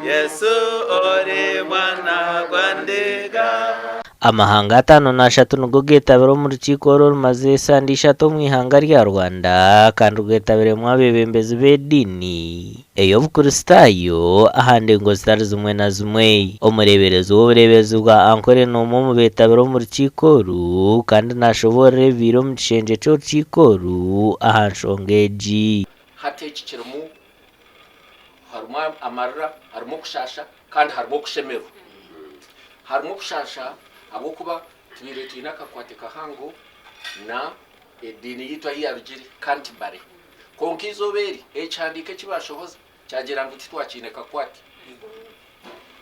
Yesu ori mwana gwa ndiga. Amahanga 53 nigo geetabire omu rukiiko oru orumazire esande ishatu omu ihanga rya Rwanda kandi rwetabiremu abeebembezi b'ediini ey'Obukristaayo aha ndengo zitari zimwe na zimwe. Omureeberezi w'obureeberezi bwa Ankole n'omwe omu beetabire omu rukiiko oru kandi naashoboorora ebibaire omu kishengye ky'orukiiko oru aha nshonga egi. Hati eki kirimu harimu amarira, harimu okushaasha kandi harimu okushemererwa. Harimu okushaasha ahabw'okuba tubaire twine akakwate kahango na ediini yaitu ahu yaarugire, Canterbury. Kwonka eizooba eri, ekihandiiko eki baashohoza kyagira ngu titwakiine kakwate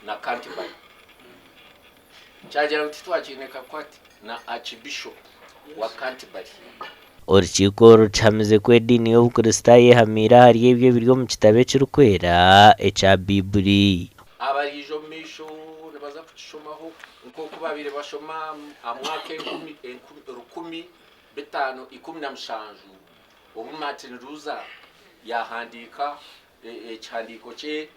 na Canterbury. Kyagira ngu titwakiine kakwate na Archbishop wa Canterbury. Orukiiko oru ruhamize ku ediini y'Obukristaayo ehamiire ahari ebyo ebiri omu kitabo ekirikwera ekya Baibuli. Abariija omu maisho nibaza kukishomaho nk'oku baabaire bashoma aha mwaka enkumi 1517 obu Martin Luther yaahandiika ekihandiiko kye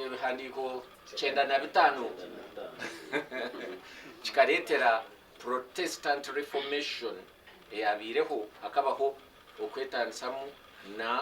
ebihandiiko 95 kikareetera Protestant Reformation eyabaireho hakabaho okwetaanisamu na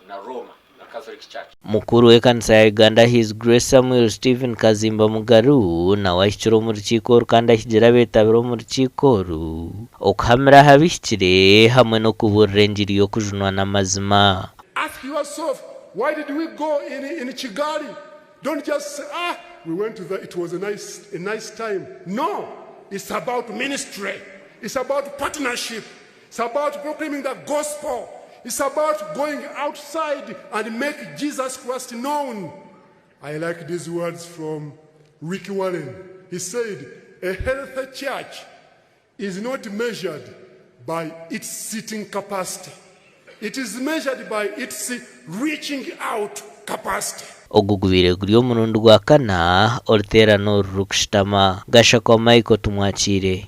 na Rooma na Catholic Church. Mukuru w'ekanisa ya Uganda His Grace Samuel Stephen Kazimba Mugalu nawe ahikire omu rukiiko oru kandi ahigire abetabire omu rukiiko oru okuhamira aha bihikire hamwe n'okubuurira engiri y'okujunwa n'amazima. Ask yourself, why did we go in, in Kigali? Don't just say, ah, we went to the, it was a nice, a nice time. No, it's about ministry. It's about partnership. It's about proclaiming the gospel. It's about going outside and make Jesus Christ known. I like these words from Rick Warren. He said, a healthy church is not measured by its seating capacity. It is measured by its reaching out capacity. Ogu gubaire guri omurundi gwa kana oruteerane oru rurikushutama. Gashakwa Michael Tumwakiire.